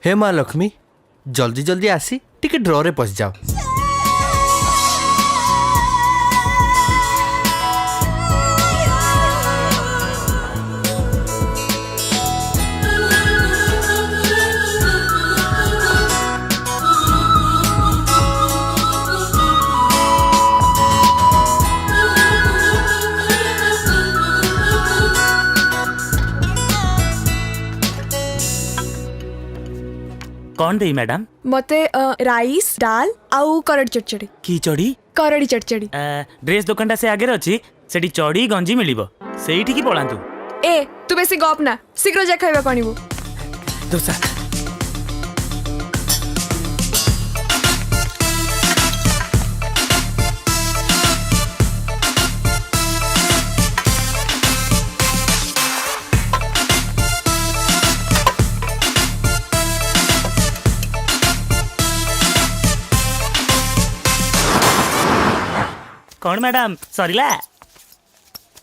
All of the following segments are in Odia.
ହେ ମା ଲକ୍ଷ୍ମୀ, ଜଲ୍ଦି ଜଲ୍ଦି ଆସି ଟିକେ ଡ୍ରରେ ପଶିଯାଅ। କ'ଣ ଦେଇ ମ୍ୟାଡାମ? ମତେ ରାଇସ୍, ଡାଲ ଆଉ କରଡ଼ି ଚଟଚଡ଼ି। କି ଚଢି? କରଡ଼ି ଚଟଚଡ଼ି। ଡ୍ରେସ୍ ଦୋକାନଟା ସେ ଆଗରେ ଅଛି, ସେଠି ଚଢି ଗଞ୍ଜି ମିଳିବ, ସେଇଠିକି ପଳାନ୍ତୁ। ଏ, ତୁ ବେଶୀ ଗପ ନା, ଶୀଘ୍ର ଯା, ଖାଇବାକୁ ଆଣିବୁ। ଦୋସା। କ'ଣ ମ୍ୟାଡାମ, ସରିଲା?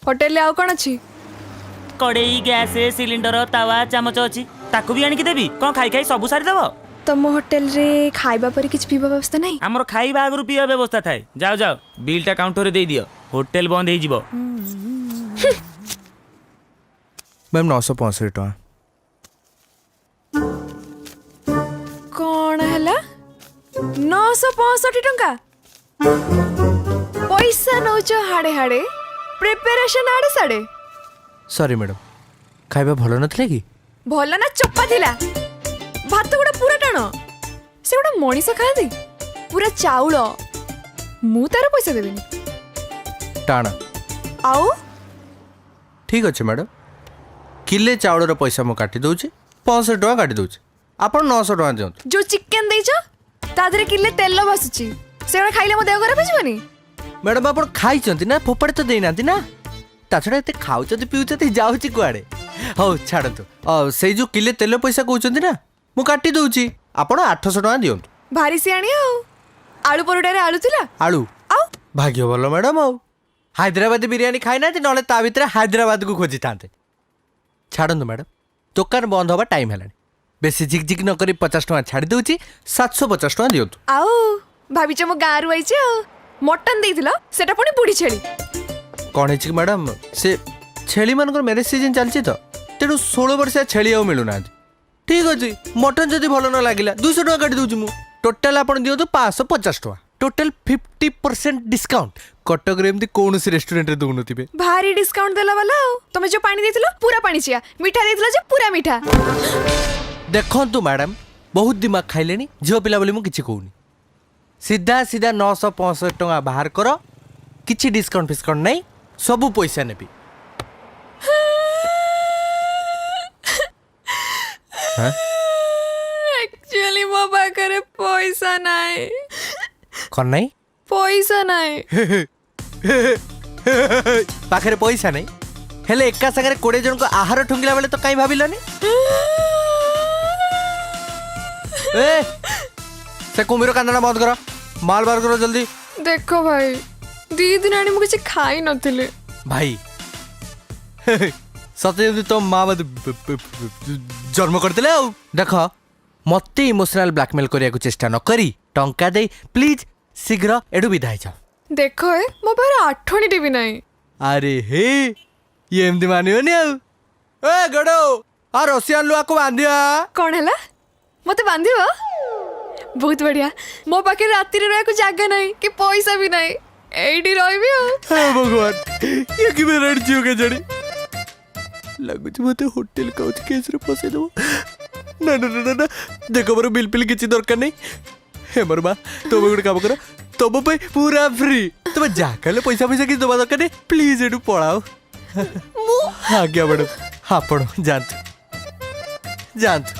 ହୋଟେଲରେ ଆଉ କ'ଣ ଅଛି? କଡ଼େଇ, ଗ୍ୟାସ୍ ସିଲିଣ୍ଡର, ତାୱା, ଚାମଚ ଅଛି। ତାକୁ ବି ଆଣିକି ଦେବି? କ'ଣ ଖାଇ ଖାଇ ସବୁ ସାରିଦେବ? ତମ ହୋଟେଲରେ ଖାଇବା ପରେ କିଛି ପିଇବା ବ୍ୟବସ୍ଥା ନାହିଁ? ଆମର ଖାଇବା ଆଗରୁ ପିଇବା ବ୍ୟବସ୍ଥା ଥାଏ। ଯାଅ ଯାଅ, ବିଲ୍ଟା କାଉଣ୍ଟରରେ ଦେଇଦିଅ, ହୋଟେଲ ବନ୍ଦ ହେଇଯିବ। ମ୍ୟାମ୍, 965 ଟଙ୍କା। କ'ଣ ହେଲା? 965 ଟଙ୍କା? ପଇସା ନଉଛ ହାଡ଼େ ହାଡ଼େ, ପ୍ରିପାରେସନ ଆଡ଼େ ସାଡ଼େ। ସରି ମ୍ୟାଡ଼ାମ୍, ଖାଇବା ଭଲ ନଥିଲା କି? ଭଲ ନା, ଚୋପା ଥିଲା। ଭାତ ଗୁଡ଼ା ପୁରା ଟାଣ। ସେଗୁଡ଼ା ମଣିଷ ଖାଆନ୍ତି? ପୁରା ଚାଉଳ। ମୁଁ ତାର ପଇସା ଦେବିନି। ଟାଣ? ଆଉ। ଠିକ୍ ଅଛି ମ୍ୟାଡ଼ାମ୍, କିଲେ ଚାଉଳର ପଇସା ମୁଁ କାଟି ଦେଉଛି, 65 ଟଙ୍କା କାଟି ଦେଉଛି। ଆପଣ 900 ଟଙ୍କା ଦିଅନ୍ତୁ। ଯୋଉ ଚିକେନ ଦେଇଛ, ତା ଦେହରେ କିଲେ ତେଲ ଭାସୁଛି। ସେଗୁଡ଼ା ଖାଇଲେ ମୋ ଦେହ ଖରାପ ହେଇଯିବନି? ମ୍ୟାଡ଼ାମ୍, ଆପଣ ଖାଇଛନ୍ତି ନା? ଫୋପାଡ଼ି ତ ଦେଇନାହାନ୍ତି ନା? ତା ଛଡ଼ା ଏତେ ଖାଉଛନ୍ତି ପିଉଛନ୍ତି, ଯାଉଛି କୁଆଡ଼େ? ହଉ ଛାଡ଼ନ୍ତୁ, ସେଇ ଯୋଉ କିଲେ ତେଲ ପଇସା କହୁଛନ୍ତି ନା, ମୁଁ କାଟି ଦେଉଛି। ଆପଣ 800 ଟଙ୍କା ଦିଅନ୍ତୁ। ଭାରି ସିଆଣି। ଆଉ ଆଳୁ ପରଟାରେ ଆଳୁ ଥିଲା? ଆଳୁ? ଆଉ। ଭାଗ୍ୟ ଭଲ ମ୍ୟାଡ଼ାମ୍, ଆଉ ହାଇଦ୍ରାବାଦୀ ବିରିୟାନୀ ଖାଇନାହାନ୍ତି, ନହେଲେ ତା ଭିତରେ ହାଇଦ୍ରାବାଦକୁ ଖୋଜିଥାନ୍ତେ। ଛାଡ଼ନ୍ତୁ ମ୍ୟାଡ଼ାମ୍, ଦୋକାନ ବନ୍ଦ ହେବା ଟାଇମ୍ ହେଲାଣି। ବେଶୀ ଝିକ୍ ଝିକ୍ ନ କରି 50 ଟଙ୍କା ଛାଡ଼ି ଦେଉଛି, 750 ଟଙ୍କା ଦିଅନ୍ତୁ। ଆଉ ଭାବିଛ ମୁଁ ଗାଁରୁ ଆଇଛି। ଆଉ ମଟନ ଦେଇଥିଲ, ସେଟା ପୁଣି ବୁଢୀ ଛେଳି। କ'ଣ ହେଇଛି କି ମ୍ୟାଡ଼ାମ୍, ସେ ଛେଳିମାନଙ୍କର ମ୍ୟାରେଜ୍ ସିଜନ୍ ଚାଲିଛି ତ, ତେଣୁ 16 ବର୍ଷିଆ ଛେଳି ଆଉ ମିଳୁନାହାନ୍ତି। ଠିକ୍ ଅଛି, ମଟନ୍ ଯଦି ଭଲ ନ ଲାଗିଲା 200 ଟଙ୍କା କାଟି ଦେଉଛି ମୁଁ। ଟୋଟାଲ୍ ଆପଣ ଦିଅନ୍ତୁ 550 ଟଙ୍କା। Total 50% discount. କଟକରେ ଏମିତି କୌଣସି ରେଷ୍ଟୁରାଣ୍ଟରେ ଦେଉନଥିବେ। ଭାରି ଡିସ୍କାଉଣ୍ଟ ଦେଲା ବାଲା। ଆଉ ତମେ ଯୋଉ ପାଣି ଦେଇଥିଲ, ପୁରା ପାଣିଚିଆ। ମିଠା ଦେଇଥିଲ ଯେ ପୁରା ମିଠା। ଦେଖନ୍ତୁ ମ୍ୟାଡ଼ାମ୍, ବହୁତ ଦିମାଗ ଖାଇଲେଣି। ଝିଅ ପିଲା ବୋଲି ମୁଁ କିଛି କହୁନି। ସିଧା ସିଧା 965 ଟଙ୍କା ବାହାର କର। କିଛି ଡିସ୍କାଉଣ୍ଟ ଫିସ୍କାଉଣ୍ଟ ନାହିଁ, ସବୁ ପଇସା ନେବି। ହାଁ? ଆକ୍ଚୁଆଲି ମୋ ପାଖରେ ପଇସା ନାହିଁ। କ'ଣ ନାହିଁ? ପଇସା ନାହିଁ। ପାଖରେ ପଇସା ନାହିଁ, ହେଲେ ଏକା ସାଙ୍ଗରେ 20 ଜଣଙ୍କ ଆହାର ଠୁଙ୍ଗିଲା ବେଳେ ତ କାହିଁ ଭାବିଲନି? ଏ, ସେ କୁମ୍ଭୀର କାନ୍ଦଣା ବନ୍ଦ କର, ମାଲ ବାହାର କର ଜଲ୍ଦି। ଦେଖ ଭାଇ, 2 ଦିନ ଆଣି ମୁଁ କିଛି ଖାଇ ନଥିଲି। ଭାଇ, ସତେ ଯେମିତି ତୋ ମା ମତେ ଜନ୍ମ କରିଥିଲେ। ଆଉ ଦେଖ, ମତେ ଇମୋସନାଲ ବ୍ଲାକମେଲ କରିବାକୁ ଚେଷ୍ଟା ନ କରି ଟଙ୍କା ଦେଇ ପ୍ଲିଜ ଶୀଘ୍ର ଏଠୁ ବିଦା ହେଇଯାଅ। ଦେଖ ଏ, ମୋ ପାଖରେ ଆଠଣିଟେ ବି ନାହିଁ। ଆରେ ହେ, ଇଏ ଏମିତି ମାନିବନି ଆଉ। ଏ ଗଡ, ଆ ରସି ଆଣିଲୁ, ଆକୁ ବାନ୍ଧିବା। କ'ଣ ହେଲା? ମତେ ବାନ୍ଧିବ? ବହୁତ ବଢିଆ। ମୋ ପାଖରେ ରାତିରେ ରହିବାକୁ ଜାଗା ନାହିଁ କି ପଇସା ବି ନାହିଁ। ଏଇଠି ରହିବି ଆଉ। ହେ ଭଗବାନ, ଇଏ କି ଭେରାଇଟି ଝିଅ କେଜାଣି? ଲାଗୁଛି ମତେ ହୋଟେଲ କାଉଚ କେସ୍ରେ ଫସେଇ ଦେବ। ନା ନା ନା ନା ନା, ଦେଖ, ମୋର ବିଲ୍ ଫିଲ୍ କିଛି ଦରକାର ନାହିଁ। ହେ ମୋର ମା, ତମେ ଗୋଟେ କାମ କର, ତମ ପାଇଁ ପୁରା ଫ୍ରି। ତମେ ଯାହା ଖାଇଲେ ପଇସା ଫଇସା କିଛି ଦେବା ଦରକାର ନାହିଁ। ପ୍ଲିଜ୍ ଏଠୁ ପଳାଅ। ମୁଁ? ଆଜ୍ଞା ମ୍ୟାଡ଼ାମ୍, ଆପଣ ଯାଆନ୍ତୁ ଯାଆନ୍ତୁ।